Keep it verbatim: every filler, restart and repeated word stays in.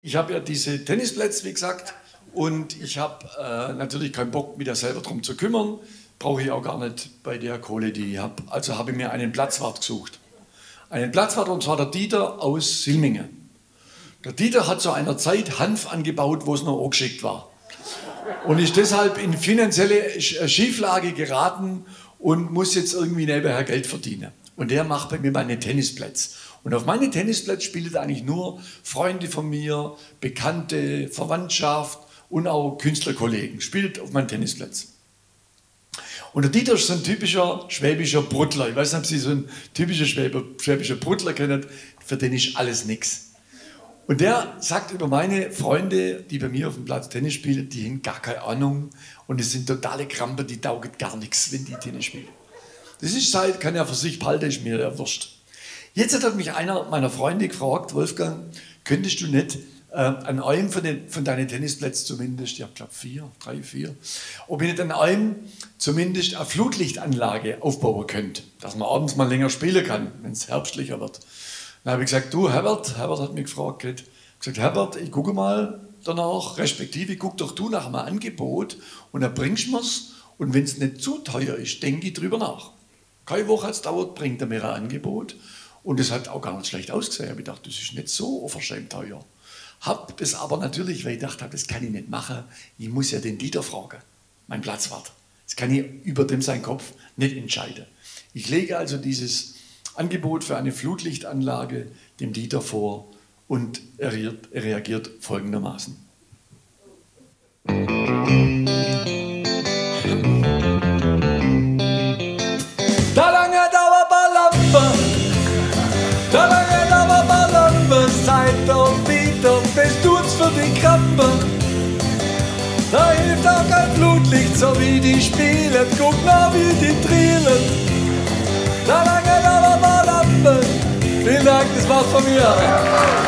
Ich habe ja diese Tennisplätze, wie gesagt, und ich habe äh, natürlich keinen Bock, mich da selber drum zu kümmern. Brauche ich auch gar nicht bei der Kohle, die ich habe. Also habe ich mir einen Platzwart gesucht. Einen Platzwart, und zwar der Dieter aus Silmingen. Der Dieter hat zu einer Zeit Hanf angebaut, wo es noch angeschickt war. Und ist deshalb in finanzielle Sch- äh, Schieflage geraten und muss jetzt irgendwie nebenher Geld verdienen. Und der macht bei mir meine Tennisplätze. Und auf meine Tennisplätze spielen eigentlich nur Freunde von mir, Bekannte, Verwandtschaft und auch Künstlerkollegen. Spielt auf meinen Tennisplätzen. Und der Dieter ist so ein typischer schwäbischer Bruttler. Ich weiß nicht, ob Sie so einen typischen Schwäber, schwäbischen Bruttler kennen. Für den ist alles nix. Und der sagt über meine Freunde, die bei mir auf dem Platz Tennis spielen, die haben gar keine Ahnung und es sind totale Krampe, die taugen gar nichts, wenn die Tennis spielen. Das ist halt, kann er für sich behalten, ist mir ja wurscht. Jetzt hat mich einer meiner Freunde gefragt: „Wolfgang, könntest du nicht äh, an einem von, den, von deinen Tennisplätzen zumindest, ich habe, glaube, vier, drei, vier, ob ich nicht an einem zumindest eine Flutlichtanlage aufbauen könnte, dass man abends mal länger spielen kann, wenn es herbstlicher wird?“ Dann habe ich gesagt: „Du, Herbert“, Herbert hat mich gefragt, gesagt: „Herbert, ich gucke mal danach, respektive guck doch du nach einem Angebot und dann bringst du mir's und wenn es nicht zu teuer ist, denke ich drüber nach.“ Keine Woche hat es gedauert, bringt er mir ein Angebot. Und es hat auch gar nicht schlecht ausgesehen. Ich habe gedacht, das ist nicht so unverschämt teuer. Habe es aber natürlich, weil ich gedacht habe, das kann ich nicht machen. Ich muss ja den Dieter fragen, mein Platzwart. Das kann ich über dem seinen Kopf nicht entscheiden. Ich lege also dieses Angebot für eine Flutlichtanlage dem Dieter vor und er reagiert, er reagiert folgendermaßen. Da langt et awwer bei Lampe, da langt et awwer bei Lampe, seit der Dieter, das tut's für die Krampe. Da hilft auch kein Flutlicht, so wie die spielen, guck nur, wie die drillen. Da langt et awwer bei Lampe. Vielen Dank, das war's von mir.